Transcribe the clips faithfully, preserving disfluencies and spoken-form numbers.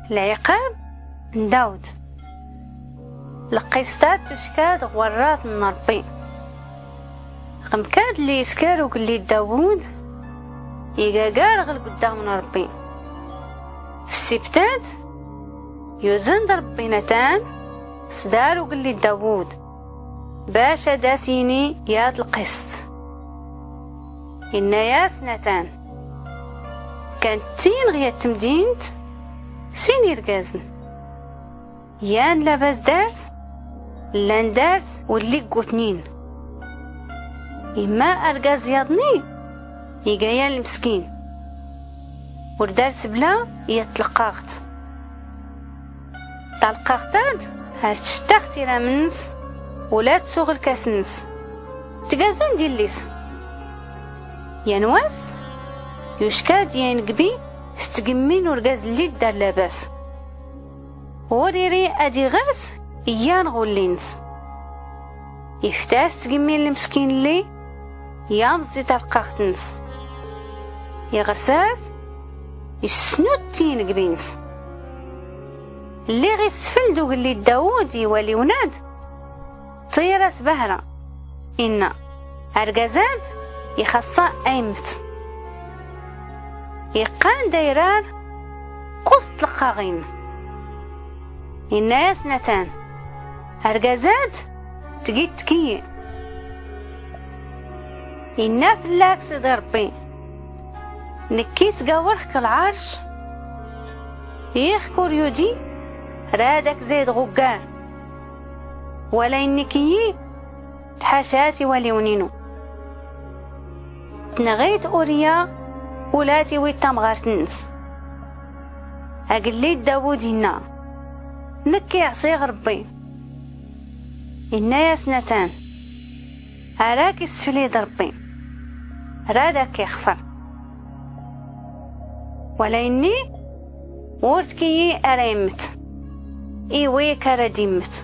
Lɛiqab n dawd. Lqista tuckad ɣ-warrat n-rbbi. Ɣ-mkad lli-iskar ugellid dawud, igagar ɣ-lguddaɣ n-rbbi. F-ssibtad, yuzn-d rbbi natan s-dar ugellid dawud, bac ad-as-yini yat lqist. Inna-yas natan, kan ttin ɣ-yat tmdint sin irgazn. Yan labas dars, llan dars ur-lliggutnin. Imma argaz yaḍni iga yan lmskin, ur-dar tbla yat tlqqaɣt. Talqqaɣt-ad ar-tcttax tiram-ns ula tsuɣ lkas-ns, tgazun d-illis. Yan wass, yuckad yan gbi s-tgmmi n-urgaz lli-ddar labas. Ur-iri ad-iɣrs iyyan ɣ-ulli-ns. Iftas tgmmi n-lmskin lli yamẓi talqqaɣt-ns. Iɣrs-as, issnut-tt i-ingbi-ns. Lliɣ issfld ugellid dawud i-waliwn-ad, ṭṭir-as bahra. Inna, argaz-ad ixaṣṣa a-immt. Iqqan dayrar kuẓ tlqqaɣin. Inna-yas natan, argaz-ad tgi-t tkiyyi. Inna fllak sidi rbbi, nkki sgawrɣ-k lɛarc, ixk ur-yudi rad-ak-zaydɣ uggar. Wala inni kiyyi tḥacat i-waliwn-inu. Tnɣit uriya ula tiwit tamɣart-ns. Agellid dawud inna, nkki ɛṣiɣ rbbi. Inna-yas natan, ar-ak-issflid rbbi, rad-ak-ixfr. Wala inni ur-tkiyyi ar-a-immt, iwik ar-ad-immt.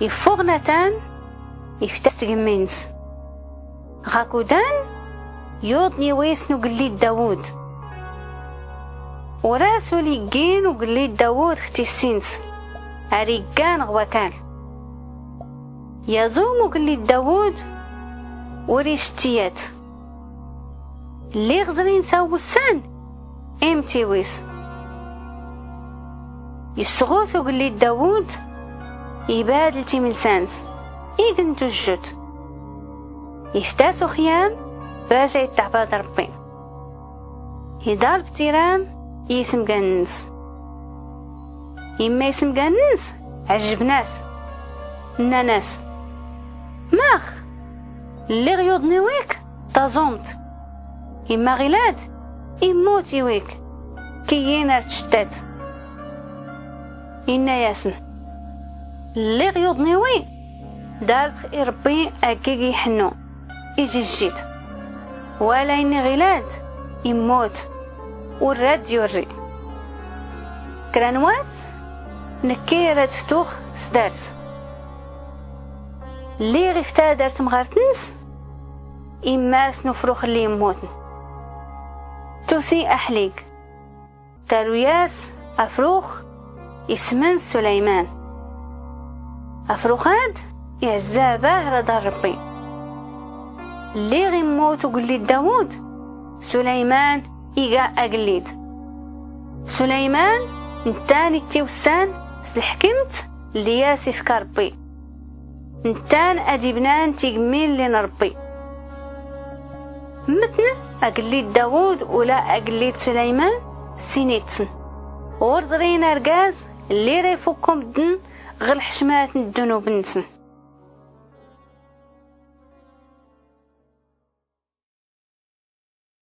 Iffuɣ natan, iftas tgmmi-ns. Ɣakudan yuḍn iwis n-ugellid dawud. Ur-as ul-iggin ugellid dawud ɣ-tissi-ns ar-iggan ɣ-wakal. Yaẓum ugellid dawud, ur-ictti yat. Lliɣ ẓrin s-awwssan imtt iwis. Issɣus ugellid dawud, ibadl timlsa-ns ign tujjut. Iftas uxyam bac a-itɛbad rbbi. Iḍalb tiram i-ismgan-ns. Imma ismgan-ns ɛjjbn-as, nnan-as, max lliɣ yuḍn iwik taẓumt, imma ɣilad immut iwik kiyyin ar-tcttat. Inna-yasn, lliɣ yuḍn iwi dalbx i-rbbi aggig iḥnnu, ijjijjit. Wala inni ɣilad immut, ur-rad yurri. Kra n-wass nkki rad ftux s-dars. Lliɣ iftad ar-tmɣart-ns immas n-ufrux lli immutn. Tusi aḥlig, taru-yas afrux ism-ns sulayman. Afrux-ad iɛzza bahra dar-rbbi. Lliɣ immut ugellid dawud, sulayman iga agellid. Sulayman nttan ittiwssan s-lḥkmt lli-as-ifka rbbi. Nttan ad-ibnan tigmmi lli n-rbbi. Mmtn agellid dawud ula agellid sulayman, s-initsn ur-ẓrin argaz lli ra-ifukku mddn ɣ-lḥcmat n-ddunub-nsn.